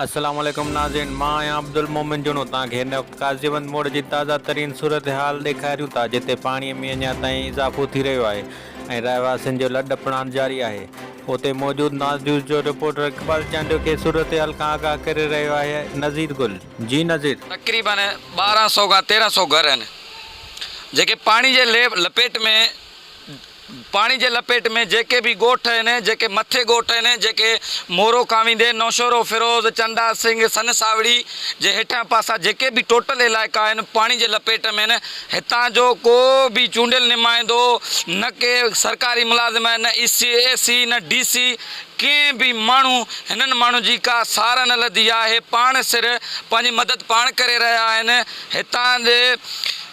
السلام عليڪم ناظرين مان آهيان عبدالمومن جوڻو توهان کي هن وقت قاضيبند موڙ جي تازه ترين صورتحال ڏيکاريون ٿا جتي پاڻي ۾ اڃا تائين اضافو ٿي رهيو آهي ۽ رهواسين جو لڏ پلاڻ جاري آهي اتي موجود ناز نيوز جو رپورٽر اقبال چانڊيو کي صورتحال کان آگاهه ڪري رهيو آهي نذير گل جي نذير. تقريبن 12 سئو کان 13 سئو گهر آهن جيڪي پاڻي جي لپيٽ ۾ پاڻي جي لپيٽ ۾ جيڪي به ڳوٺ آهن، جيڪي مٿي ڳوٺ آهن، جيڪي مورو کان ويندي نوشهرو فيروز، چنڊا سنگهه، سن ساوڙي جي هيٺيان پاسا جيڪي به ٽوٽل علائقا آهن پاڻي جي لپيٽ ۾ آهن، هتان جو ڪو به چونڊيل نمائندو نه ڪي سرڪاري ملازم آهن نه اي سي، اي سي نه ڊي سي ڪنهن به ماڻهو هنن ماڻهن جي ڪا سار نه لڌي آهي، پاڻ سر پنهنجي مدد پاڻ ڪري رهيا آهن، هتان جي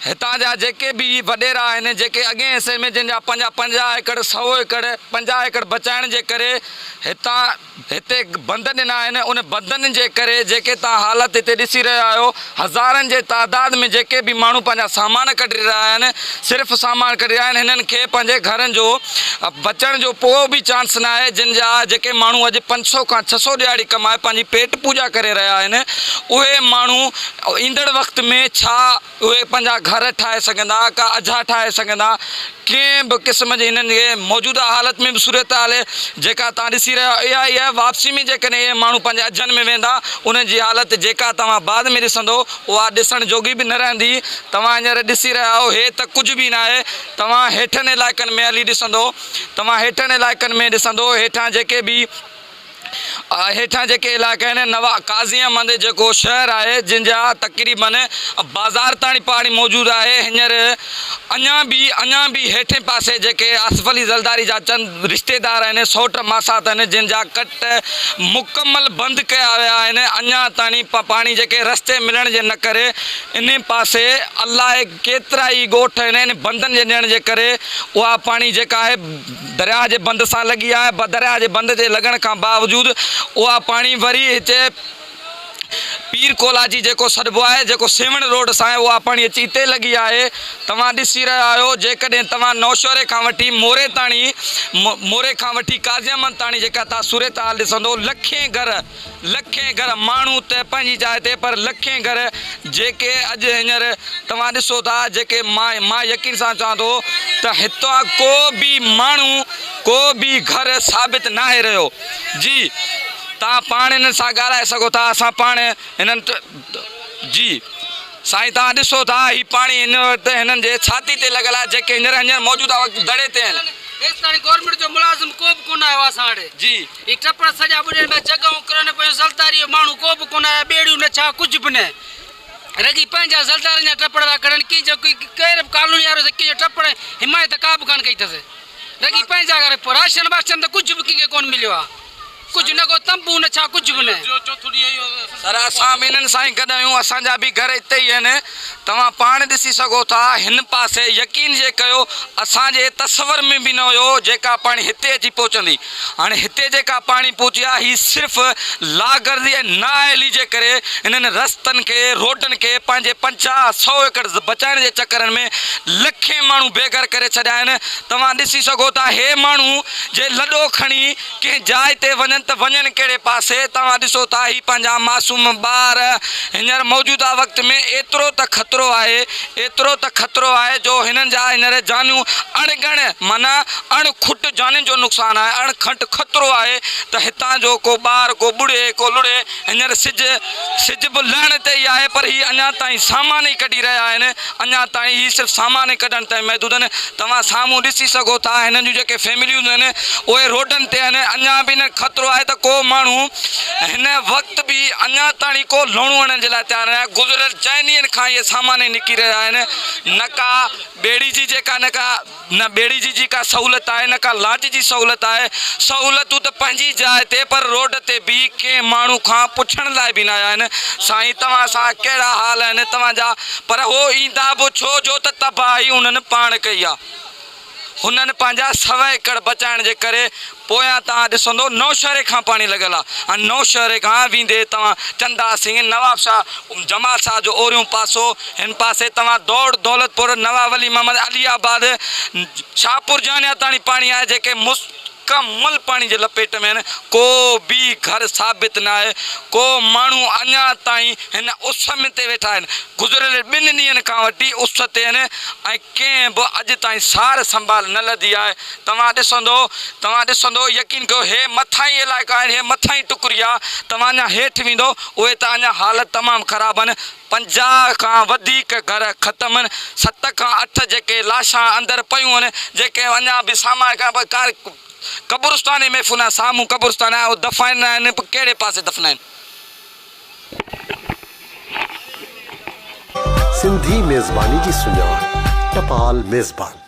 هتان جا جيڪي به وڏيرا آهن جيڪي اڳئين حصي ۾ جن جا پنهنجا 50 ايڪڙ سئو ايڪڙ 50 ايڪڙ بچائڻ جي ڪري هتان هتي بند ڏنا آهن ان بندن جي ڪري جيڪي تان حالت هتي ڏسي رهيا آهيو هزارن جي تعداد ۾ جيڪي به ماڻهو پنهنجا سامان ڪڍي رهيا آهن صرف سامان ڪڍي رهيا آهن هنن کي پنهنجي گهرن جو بچڻ جو ڪو به چانس نه آهي جن جا جيڪي ماڻهو اڄ 500 کان 600 ڏهاڙي ڪمائي پنهنجي پيٽ پوڄا ڪري رهيا آهن اهي ماڻهو ايندڙ وقت ۾ ڇا اهي پنهنجا گهر ٺاهي سگهندا، ڪا اجها ٺاهي سگهندا، ڪنهن به قسم جي هنن جي موجوده حالت ۾ به صورتحال جيڪا توهان ڏسي رهيا آهيو اها ئي آهي، واپسي ۾ جيڪڏهن اهي ماڻهو پنهنجي اجهن ۾ ويندا انهن جي حالت جيڪا توهان بعد ۾ ڏسندو اها ڏسڻ جوڳي به نه رهندي، توهان هينئر ڏسي رهيا آهيو هي ته ڪجهه به ناهي، توهان هيٺن علائقن ۾ هلي ڏسندو، توهان هيٺن علائقن ۾ ڏسندو هيٺان جيڪي به. هيٺان جيڪي علائقا آهن نوا قاضي احمد جيڪو شهر آهي جن جا تقريبن بازار تاڻي پاڻي موجود آهي هينئر اڃا به اڃا به هيٺين پاسي جيڪي آصف علي زرداري جا چند رشتيدار آهن سوٽ ماسات آهن جن جا ڪٽ مڪمل بند ڪيا ويا آهن اڃا تاڻي پاڻي جيڪي رستي ملڻ جي نه ڪري ان پاسي الاء ڪيترا ئي ڳوٺ آهن ان بندن جي ڏيڻ جي ڪري اها پاڻي جيڪا آهي درياهه جي بند سان لڳي آهي، درياهه جي بند جي لڳڻ کان باوجود اها پاڻي وري هتي پير ڪولاچي جيڪو سڏبو آهي جيڪو سيوهڻ روڊ سان آهي اها پاڻي اچي هتي لڳي آهي توهان ڏسي رهيا آهيو جيڪڏهن توهان نوشهري کان وٺي موري تاڻي موري کان وٺي قاضي احمد تاڻي جيڪا توهان صورتحال ڏسندو لکين گهر لکين گهر ماڻهو ته پنهنجي جاء تي پر لکين گهر جيڪي اڄ هينئر توهان ڏسو ٿا جيڪي مان مان يقين سان چوان ٿو ته هتان ڪو به ماڻهو ڪو به گهر ثابت ناهي رهيو جي توهان پاڻ هنن سان ڳالهائي سگهو ٿا اسان پاڻ هنن جي سائين توهان ڏسو ٿا هي پاڻي هن وقت هنن جي ڇاتي تي لڳل آهي جيڪي هينئر هينئر موجوده وقت دڙي تي آهن. هيستاڻي گورنمينٽ جو ملازم ڪو به ڪونه آيو آهي اسان وٽ. جي. هي ٽپڙ سڄا ٻڏين پيا جڳهون ڪرن پيون زلداري جو ماڻهو ڪو به ڪونه آيو ٻيڙيون نه ڇا ڪجهه به نه رڳي پنهنجا زلدارين جا ٽپڙ ٿا ڪڍن ڪنهن جو ڪير به ڪالوني وارو ڪنهن جو ٽپڙ حمايت ڪا به ڪانه ڪئي اٿس رڳي پنهنجا گهر راشن باشن ته ڪجهه به ڪنهن کي ڪونه مليو آهي ڪجهه نه ڪو تنبو نه ڇا ڪجهه به نه. سر اسان به انهن سان ئي گڏ آهيون اسان جا به گهر اتي ئي آهن توهان پاڻ ڏسي سگهو ٿا هن پاسي يقين جي ڪيو اسان جي تصور ۾ به نه هيو جيڪا پاڻي هتي اچي پهچندي هاڻي هتي جيڪا پاڻي پهتي آهي هي صرف لاغرضي ۽ نااهلي جي ڪري انهن رستن کي روڊن کي پنهنجي 50 سئو ايڪڙ بچائڻ جي چڪرن ۾ لکين ماڻهو بي گهر ڪري ڇڏيا آهن توهان ڏسي سگهو ٿا هي ماڻهو جي لڏو کڻي ڪنهن جاء تي وڃن ته وڃن ڪهڙي پاسي؟ توهان ڏسو ٿا هي پنهنجا معصوم ٻار هينئر موجوده وقت ۾ ايترو ته خطرو آهي ايترو ته خطرو آهي جو هنن جا هينئر جانيون اڻ ڳڻ معنيٰ اڻ کٽ جانين جو نقصان آهي اڻ کٽ خطرو آهي ته هتان جو ڪو ٻار ڪو ٻڙي ڪو لڙي هينئر سج سج به لهڻ تي ئي آهي پر هي اڃا تائين سامان ئي ڪڍي رهيا آهن اڃا تائين هي صرف سامان ئي ڪڍڻ تائين محدود آهن توهان سامهون ڏسي سگهو ٿا هنن جون جيڪي فيمليون آهن اهي روڊن تي آهن اڃا به هنن خطرو آهي ته ڪو ماڻهو هن وقت به اڃا تائين ڪو لوڻو هڻڻ جي لاء تيار ناهي گذريل چئن ڏينهن کان اهي سامان ئي نڪري رهيا آهن نه ڪا ٻيڙي جي جيڪا نه ڪا نه ٻيڙي جي جي ڪا سهولت آهي نه ڪا لانچ جي سهولت آهي، سهولتون ته پنهنجي جاء تي پر روڊ تي بيهي ڪنهن ماڻهو کان پڇڻ لاء به نه آيا آهن، سائين توهان سان ڪهڙا حال آهن توهان جا، پر هو ايندا به ڇو جو ته تباهي انهن پاڻ ڪئي آ. هنن پنهنجا سوين ايڪڙ بچائڻ جي ڪري پويان توهان ڏسندو نوشهري کان پاڻي لڳل آ ۽ نوشهري کان ويندي توهان چندا سنگهه، نوابشاهه، جمال شاهه جو اوريون پاسو، هن پاسي توهان دوڙ، دولتپور، نواب ولي محمد، علي آباد، شاهپور جهانيان تاڻي پاڻي آهي جيڪي مس. مڪمل پاڻي جي لپيٽ ۾ آهن، ڪو به گهر ثابت ناهي، ڪو ماڻهو اڃا تائين هن اس ۾ تي ويٺا آهن، گذريل ٻن ڏينهن کان وٺي اس تي آهن ۽ ڪنهن به اڄ تائين سار سنڀال نه لڌي آهي، توهان ڏسندو توهان ڏسندو يقين ڪيو هي مٿاهين علائقا آهن هي مٿاهين ٽڪري آهي توهان اڃا هيٺ ويندو اهي ته اڃا حالت تمام خراب آهن 50 کان وڌيڪ گهر ختم آهن ست کان اٺ جيڪي لاشان اندر پيون آهن جيڪي اڃا به سامان ڪار قبرستان ئي محفوظ ناهي سامهون قبرستان آهي اهو دفنائن آهن ڪهڙي پاسي دفنائن. سنڌي ميزباني جي سڃاڻ ٽپال ميزبان.